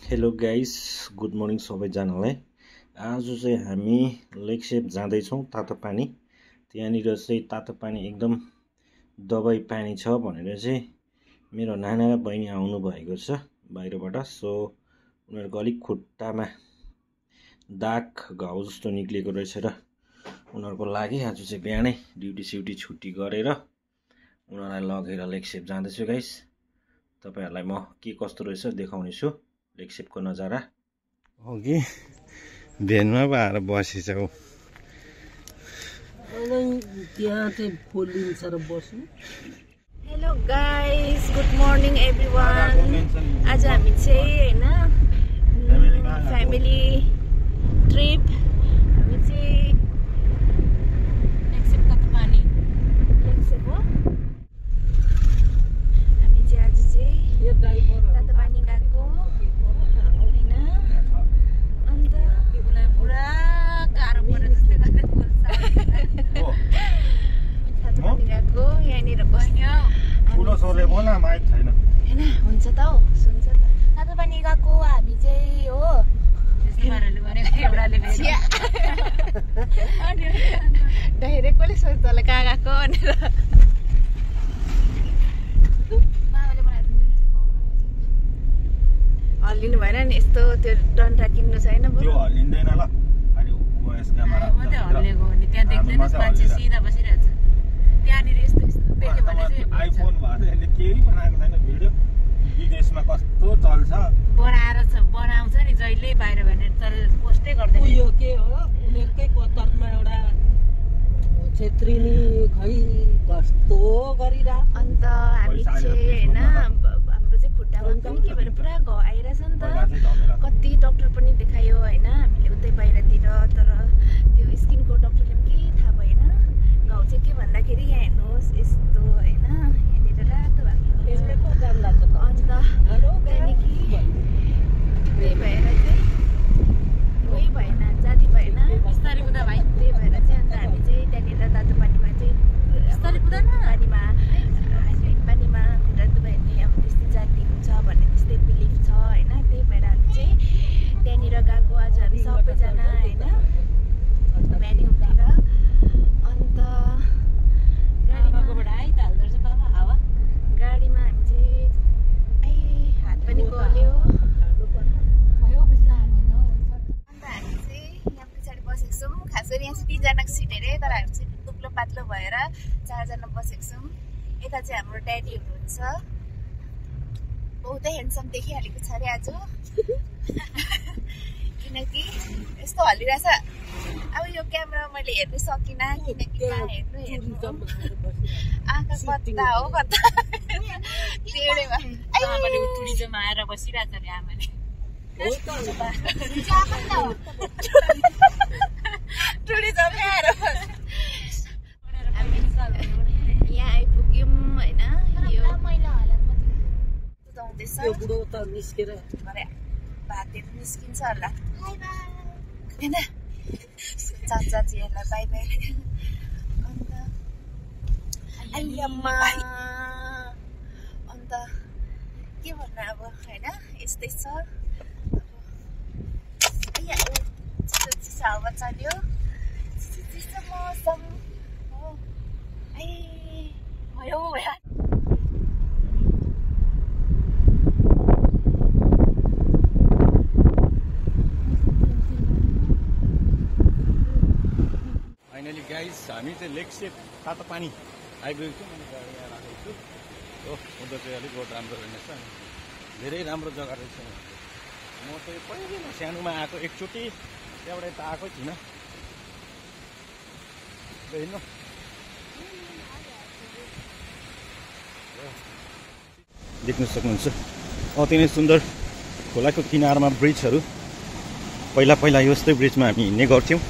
Hello guys, good morning सबैजनालाई। आज चाहिँ हामी लेकसेप जाँदैछौँ। तातो पानी त्यहाँनिर चाहिँ तातो पानी एकदम दबाई पानी छ भनेर चाहिँ मेरो नाना र बहिनी आउनु भएको छ बाहिरबाट। सो उनीहरूको अलिक खुट्टामा दाग घाउ जस्तो निक्लिएको रहेछ र उनीहरूको लागि आज चाहिँ बिहानै ड्युटी छुट्टी गरेर उनीहरूलाई लगेर लेकसेप जाँदैछु गाइस। तपाईहरुलाई म के कस्तो रहेछ देखाउने छु लेकसेपको नजारा। अघि भेनमा आएर बसेछ ऊ त्यहाँ चाहिँ फोलिन्छ र बस्नु। Hello guys, good morning everyone. आज हामी चाहिँ हैन फ्यामिली ट्रिप, हामी चाहिँ लेकसेप तातो पानी लेकसेप हो। हामी चाहिँ आज चाहिँ तातो पानी गएको हैन। अन्त पुरा गाह्रो परेर जस्तै गरेर बोल्छ। तातो पानी गएको यहाँनिर बस्यो। ठुलो सोले बोल माइक छैन हैन, हुन्छ त हौ, सुन्छ त। तातो पानी गएको हामी चाहिँ हो त्यस्तै पाराले भनेको एउटाले भेट्छ। डाइरेक्ट कसले सोच्छ होला कहाँ गएको भनेर। हल्लिनु भएन नि, यस्तो त्यो डन्ठा किन्नु छैन बरु। त्यो हल्लिँदैन ल। अनि वयस क्यामेरा मात्रै हल्लेको हो नि, त्यहाँ देख्दैनस् मान्छे सिधा बसिरहेछ। त्यहाँनिर यस्तो यस्तो देख्यो भने चाहिँ आइफोन भएर यसले केही बनाएको छैन भिडियो। विदेशमा कस्तो चल्छ। बनाउँछ नि जहिले बाहिर भने पोस्टै गर्दैन। यो के हो, उनीहरूकै कतरमा एउटा छेत्रिनी खै कस्तो गरिरा। अन्त हामी चाहिँ हैन हाम्रो चाहिँ खुट्टामा पनि के भएर पुरा घाउ आइरहेछ नि त। कति डक्टर पनि देखायो हैन हामीले उतै बाहिरतिर, तर त्यो स्किनको डक्टरले पनि केही थाहा भएन। घाउ चाहिँ के भन्दाखेरि यहाँ हेर्नुहोस् यस्तो हैन, यहाँनिर रातो भएको अन्त त्यहाँदेखि त्यही भएर चाहिँ उही भएन, जाती भएन बिस्तारै कुदा भाइ, त्यही भएर चाहिँ अन्त हामी चाहिँ त्यहाँनिर तातो पानीमा चाहिँ बिस्तारै कुदा न। पानीमा खुट्टा दुखायो भने अब त्यस्तै जाती हुन्छ भन्ने त्यस्तै बिलिफ छ हैन। त्यही भएर हामी चाहिँ त्यहाँनिर गएको आज हामी सबैजना हैन बिहानै उठेर। अन्त गाडीमाबाट आइ त हाल्दो रहेछ पापा हावा। गाडीमा हामी चाहिँ हात पनि गल्यो। भयो बिस्ला हाल्दैन हौ। अन्त हामी चाहिँ यहाँ पछाडि बसेको छौँ। खास गरी यहाँ चाहिँ 3जनाको सिट अरे, तर हामी चाहिँ दुब्लो पातलो भएर 4जना बसेको छौँ। यता चाहिँ हाम्रो ड्याडी हुनुहुन्छ, बहुतै हेन्डसम देखिहालेको छ अरे आज। किनकि यस्तो हल्लिरहेछ। अब यो क्यामेरा मैले हेर्नु सकिनँ किनकि हेर्नु आँखा कता हो कता टेढेमा आमाले टुरिज्म आएर बसिरहेछ अरे आमाले। टुरिज्म आएर यहाँ आइपुग्यौँ होइन। यो सुताउँदैछ, यो बुढो त निस्केर भरे भातहरू निस्किन्छ होला होइन। चाचाजीहरूलाई बाई बाई। अन्त आइयाम्मा, अन्त के भन्नु अब होइन, यस्तै छ। चिसो चिसो हावा चल्यो, चिसो चिसो मौसम हो। भयो फाइनली गाइस हामी चाहिँ लेकसेप तातो पानी आइपुगेको छौँ। मैले गाडी यहाँ राखेको छु हो। उधर चाहिँ अलिक रोड राम्रो रहेछ, धेरै राम्रो जग्गा रहेछ। म चाहिँ पहिलो सानोमा आएको एकचोटि, त्यहाँबाट यता आएकै थिइनँ। हेर्नु देख्न सक्नुहुन्छ अति नै सुन्दर खोलाको किनारमा ब्रिजहरू। पहिला पहिला यस्तै ब्रिजमा हामी हिँड्ने गर्थ्यौँ।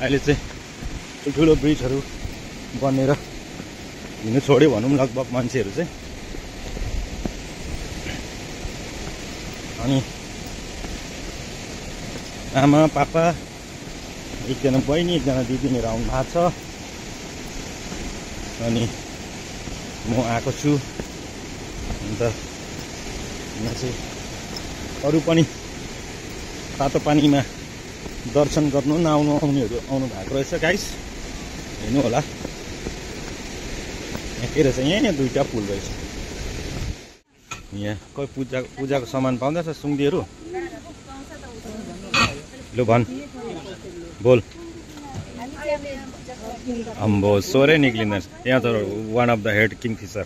अहिले चाहिँ ठुल्ठुलो ब्रिजहरू बनेर हिँड्नु छोड्यो भनौँ लगभग मान्छेहरू चाहिँ। अनि आमा पापा, एकजना बहिनी, एकजना दिदी मेरो आउनु भएको छ। अनि म आएको छु। अन्त यहाँ चाहिँ अरू पनि तातो पानीमा दर्शन गर्नु नआउनु आउनेहरू आउनु भएको रहेछ गाइस, हेर्नु होला। यहाँ के रहेछ, यहाँ दुईवटा पुल रहेछ। यहाँ कोही पूजाको सामान पाउँदैछ सुङ्दीहरू? लु भन्, बोल। अम्बो स्वरै निक्लिँदैन। यहाँ त one of the head Kingfisher.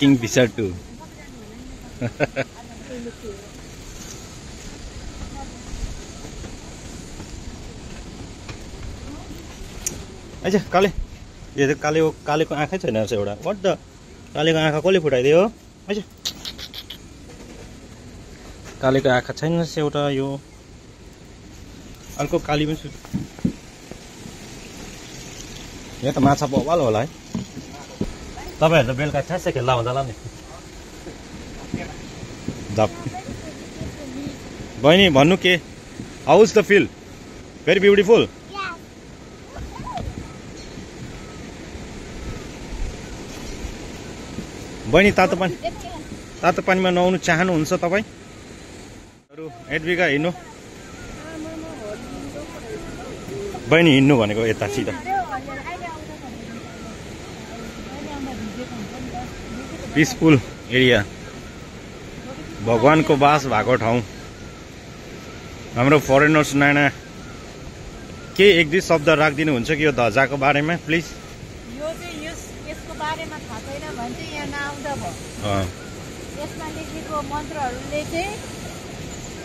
Kingfisher 2। अच्छा काले, यो त कालेको आँखै छैन रहेछ एउटा। वाट द, कालेको आँखा कसले फुटाइदियो? अच्छा कालेको आँखा छैन रहेछ एउटा। यो अर्को काली पनि यहाँ त माछा बवाल होला है। तपाईँहरू त बेलुका छ्यासै खेल्दा हुँदा होला नि। बहिनी भन्नु के, how is the feel? Very beautiful. बहिनी तातो पानीमा नुहाउनु चाहनुहुन्छ तपाईँ? अरू एडविका हिँड्नु? बहिनी हिँड्नु भनेको यता सिधा। पिसफुल एरिया, भगवानको बास भएको ठाउँ। हाम्रो फरेनर्स नाना के एक दुई शब्द राखिदिनुहुन्छ कि यो ध्वजाको बारेमा प्लिज? यो चाहिँ यसको बारेमा थाहा छैन भने चाहिँ यहाँ नआउँदा भयो। यसमा लेखेको मन्त्रहरूले चाहिँ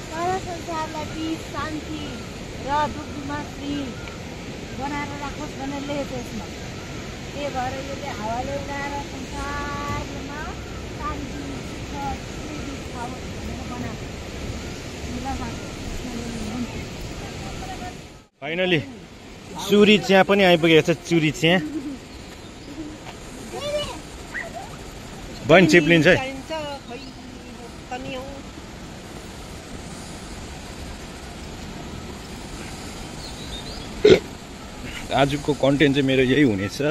सारा संसारलाई पिस, शान्ति र दुःखमा फ्री बनाएर राखोस् भनेर लेखेको यसमा। त्यही भएर यो चाहिँ हावाले उडाएर संसारमा शान्ति खाओस् भनेर बनाएको। फाइनली चुरी चिया पनि आइपुगेको छ। चुरी चिया बहिनी चिप्लिन्छ है। आजको कन्टेन्ट चाहिँ मेरो यही हुनेछ।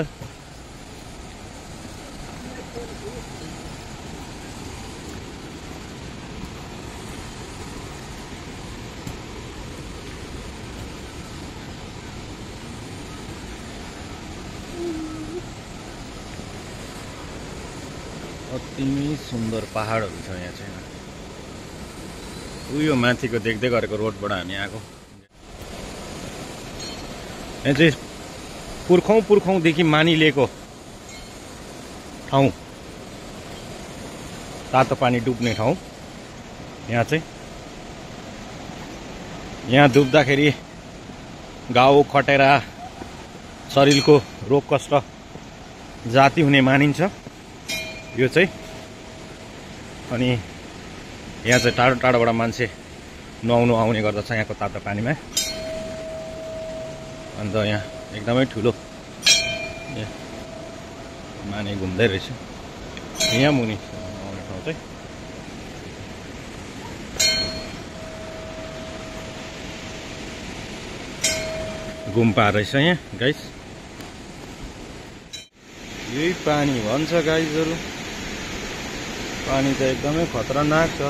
अति नै सुन्दर पहाडहरू छ यहाँ चाहिँ। उयो माथिको देख्दै गरेको रोडबाट हामी आएको। यहाँ चाहिँ पुर्खौँदेखि मानिलिएको ठाउँ, तातो पानी डुब्ने ठाउँ। यहाँ चाहिँ यहाँ डुब्दाखेरि घाउ खटेरा शरीरको रोग कष्ट जाती हुने मानिन्छ यो चाहिँ। अनि यहाँ चाहिँ टाढो टाढोबाट मान्छे नुहाउनु आउने गर्दछ यहाँको तातो पानीमा। अन्त यहाँ एकदमै ठुलो माने घुम्दै रहेछ। यहाँ मुनि आउने ठाउँ चाहिँ गुम्पा रहेछ यहाँ गाइस। यही पानी भन्छ गाइसहरू। पानी त एकदमै खतरनाक छ।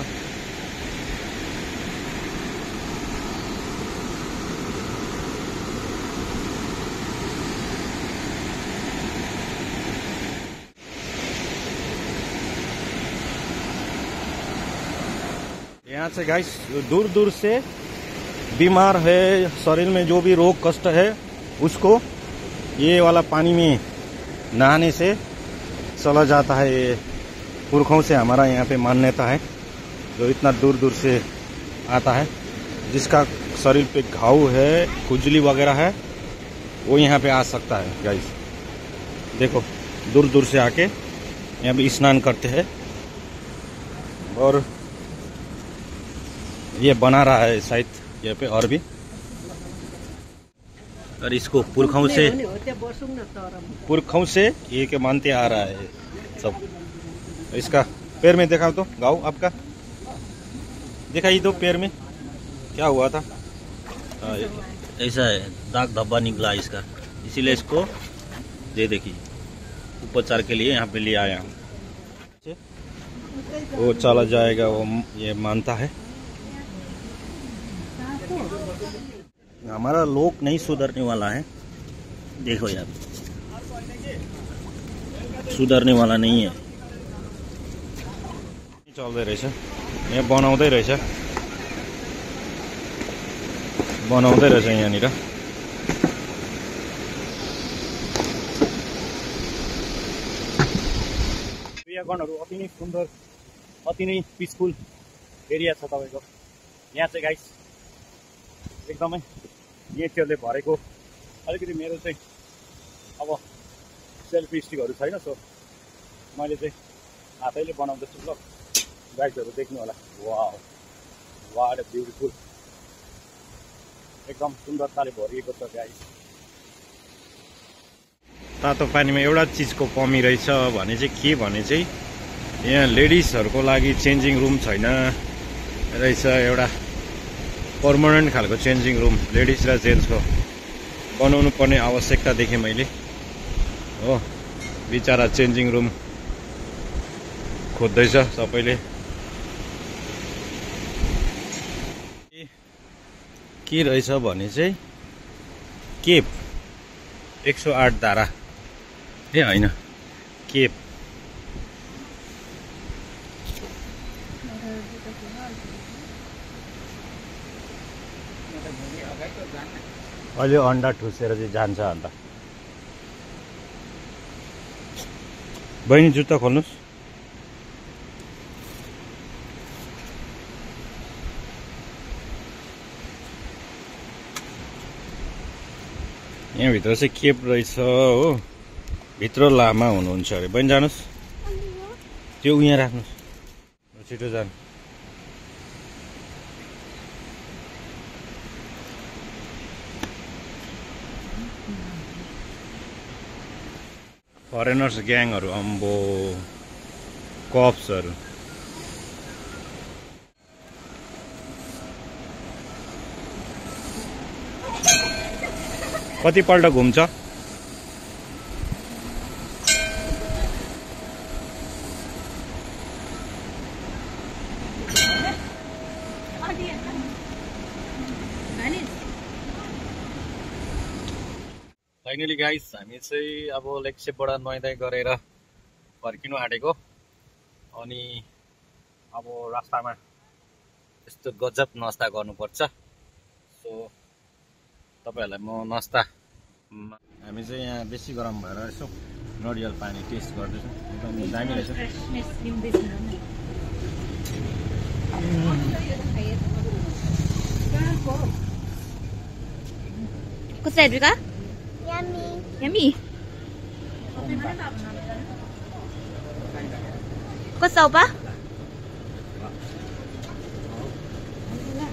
यहाँ से गाइस दूर दूर से बीमार है, शरीर में जो भी रोग कष्ट है उसको ये वाला पानी में नहाने से चला जाता है। ये पुरखों से हमारा यहाँ पे मान्यता है, जो इतना दूर दूर से आता है, जिसका शरीर पे घाव है, खुजली वगैरह है, वो यहाँ पे आ सकता है गाइस। देखो दूर दूर से आके यहाँ पे स्नान करते हैं। और ये बना रहा है शायद यहाँ पे और भी। और इसको पुरखों से ये के मानते आ रहा है सब। इसका पैर में देखा तो गाँव आपका दिखाई तो पैर में क्या हुआ था? ऐसा है, दाग धब्बा निकला इसका, इसीलिए इसको ये देखिए उपचार के लिए यहाँ पे ले आया हूँ। वो चला जाएगा, वो ये मानता है। हमारा लोक नहीं सुधरने वाला है, देखो यार, सुधरने वाला नहीं है। चल्दै रहेछ, यहाँ बनाउँदै रहेछ यहाँनिर। चिडियाघरहरू अति नै सुन्दर, अति नै पिसफुल एरिया छ तपाईँको यहाँ चाहिँ गाइस। एकदमै नेचरले भरेको। अलिकति मेरो चाहिँ अब सेल्फी स्टिकहरू छैन, सो मैले चाहिँ हातैले बनाउँदैछु। ल गाइसहरू देख्नु होला। वाउ, वाट अ ब्युटिफुल, एकदम सुन्दरताले भरिएको छ गाइस। तातो पानीमा एउटा चिजको कमी रहेछ भने चाहिँ के भने चाहिँ यहाँ लेडिजहरूको लागि चेन्जिङ रुम छैन रहेछ। एउटा पर्मनेन्ट खालको चेन्जिङ रुम लेडिज र जेन्ट्सको बनाउनु पर्ने आवश्यकता देखेँ मैले हो। बिचारा चेन्जिङ रुम खोज्दैछ सबैले। के रहेछ भने चाहिँ केप 108 धारा ए होइन, केप अहिले अन्डा ठुसेर चाहिँ जान्छ अन्त। बहिनी जुत्ता खोल्नुहोस्। यहाँभित्र चाहिँ केप रहेछ हो, भित्र लामा हुनुहुन्छ अरे। बहिनी जानुहोस्, त्यो यहाँ राख्नुहोस्, छिटो जानु। फरेनर्स ग्याङहरू, अम्बो कप्सहरू। कतिपल्ट घुम्छ? फाइनली गाइस हामी चाहिँ अब लेक्सेपबाट नुहाइधुवाइ गरेर फर्किनु आँटेको। अनि अब रास्तामा यस्तो गजब नास्ता गर्नुपर्छ। सो तपाईहरुलाई म नास्ता, हामी चाहिँ यहाँ बेसी गरम भएर यसो नरिवल पानी टेस्ट गर्दैछौँ। एकदम दामी रहेछ। कस्तो हेर्नुका? यम्मी। कस्तो उपा?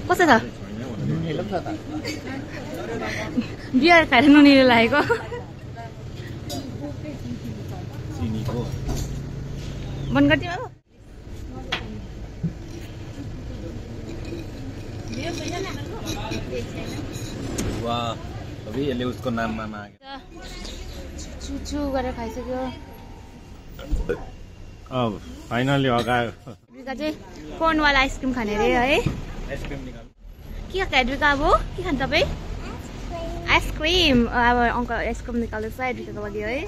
कस्तो छ? बियर खाएर नुनिलो लागेको। बन्द गरिदिनु अब। वाह, अभी यसले उसको नाममा माग्यो। चुचु गरेर खाइसक्यो। अब फाइनली अगायो। एड्रिका चाहिँ कोर्नवाला आइसक्रिम खाने रे है। आइसक्रिम निकाल। के खान्छ एड्रिका? अब के खान्छ तपाईँ? आइसक्रिम। अब अङ्कल आइसक्रिम निकाल्दैछ एड्रिकाको लागि है।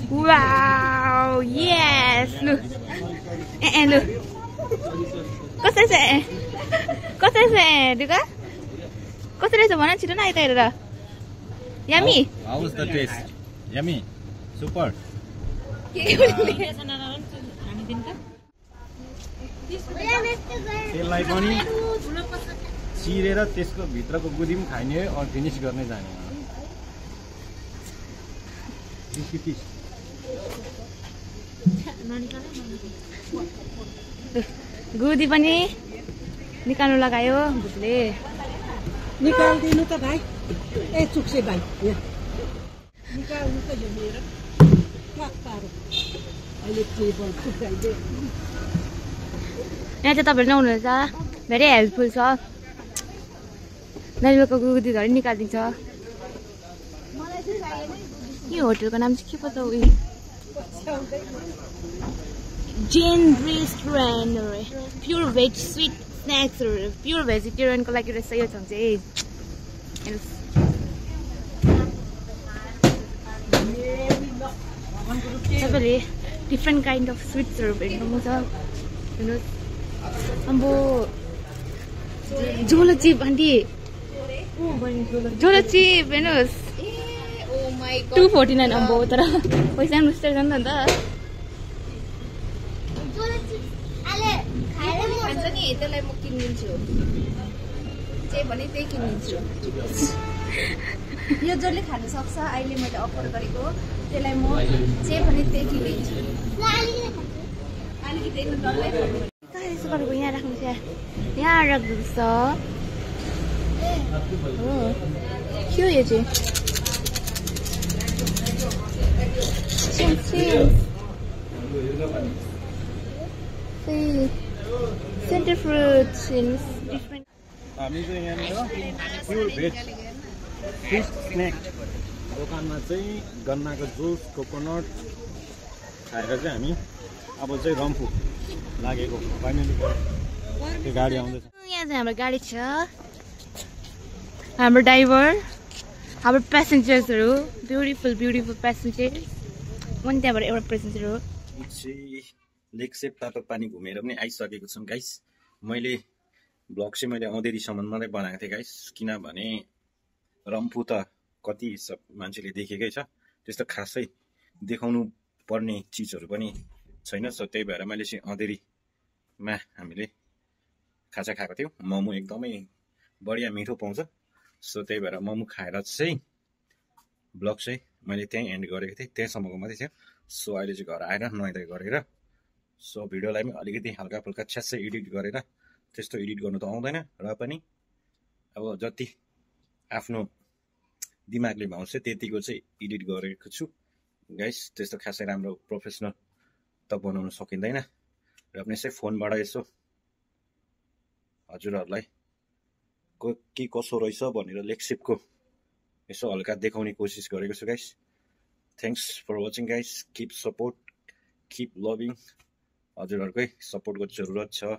वाउ, यस। लु लु कसरी छ? कसरी छ एड्रिका? कसरी रहेछ भन छिटो न यता हेरेर। Yummy? How is the taste? Yummy, super. त्यसलाई पनि चिरेर त्यसको भित्रको गुदी पनि खाने हो, फिनिस गर्ने जाने। गुदी पनि निकाल्नु लगायो भुतले। निकाल्दिनु त भाइ। ए चुक्से भाइ, निकाल्नु त यो मेरो अहिले टेबल चुकाइदिए। यहाँ चाहिँ तपाईँहरू नहुनुहुन्छ, धेरै हेल्पफुल छ। नानीको गुदी धरि निकालिदिन्छ। यो होटलको नाम चाहिँ के पो त? उयो जेन रेस्टुरेन्ट अरे प्योर भेज स्विट स्न्याक्सहरू प्योर भेजिटेरियनको लागि रहेछ यो चाहिँ तपाईँले डिफ्रेन्ट काइन्ड अफ स्विट्सहरू भेट्नु छ हेर्नुहोस् अब झोलो चिप आन्टी झोलो चिप हेर्नुहोस् 249 अम्बो तर पैसा पनि उस्तै छ नि त खान्छ नि त्यसलाई म किनिदिन्छु जे भने त्यही किनिदिन्छु यो जसले खान सक्छ अहिले मैले अफर गरेको त्यसलाई म जे भने त्यही किनिदिन्छु अलिकति डल्लै यसो गरेको यहाँ राख्नुहोस् यहाँ राख्नुपर्छ हो के हो यो चाहिँ सेन्टर फ्रुट डिफ्रेन्ट हामी चाहिँ यहाँनिर प्योर भेज फिस स्न्याक दोकानमा चाहिँ गन्नाको जुस कोकोनट खाएर चाहिँ हामी अब चाहिँ रम्फू लागेको फाइनली त्यो गाडी आउँदैछ यहाँ चाहिँ हाम्रो गाडी छ हाम्रो ड्राइभर हाम्रो प्यासेन्जर्सहरू ब्युटिफुल प्यासेन्जर्स पनि त्यहाँबाट एउटा प्यासेन्जर हो लेकसेप तातो पानी घुमेर पनि आइसकेको छौँ गाइस मैले ब्लग चाहिँ मैले अँधेरीसम्म मात्रै बनाएको थिएँ गाइस किनभने रम्फू त कति सब मान्छेले देखेकै छ त्यस्तो खासै देखाउनु पर्ने चिजहरू पनि छैन सो त्यही भएर मैले चाहिँ अँधेरीमा हामीले खाजा खाएको थियौँ मोमो एकदमै बढिया मिठो पाउँछ सो त्यही भएर मोमो खाएर चाहिँ ब्लग चाहिँ मैले त्यहीँ एन्ड गरेको थिएँ त्यहाँसम्मको मात्रै थियो सो अहिले चाहिँ घर आएर नुहाइधुवाइ गरेर सो भिडियोलाई पनि अलिकति हल्का फुल्का छ्यासै एडिट गरेर त्यस्तो एडिट गर्नु त आउँदैन र पनि अब जति आफ्नो दिमागले भाउँछ त्यतिको चाहिँ एडिट गरेको छु गाइस त्यस्तो खासै राम्रो प्रोफेसनल त बनाउन सकिँदैन र पनि यसै फोनबाट यसो हजुरहरूलाई के कसो रहेछ भनेर लेकसेपको यसो हल्का देखाउने कोसिस गरेको छु guys thanks for watching guys keep support keep loving हजुरहरूकै सपोर्टको जरुरत छ